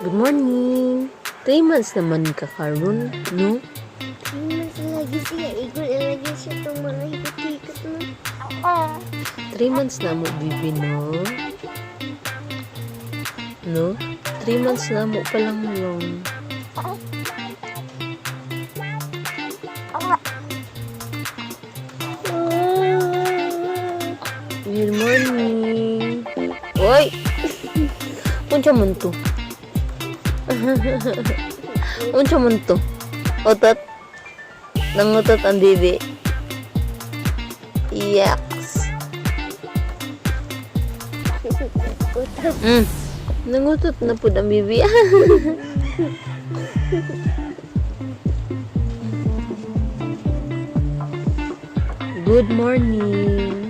Good morning. 3 months naman ka karon, no? 3 months lagi siya. Igol lagi siya itong mga hikot-hikot mo. 3 months na mo, bibi, no? No? 3 months na mo pa lang long. Good morning. Oy! Unsa man to? Unsa man to? Utot? Nangutot ang bibi. Yaks. Utot. Nangutot na pud ang bibi. Good morning.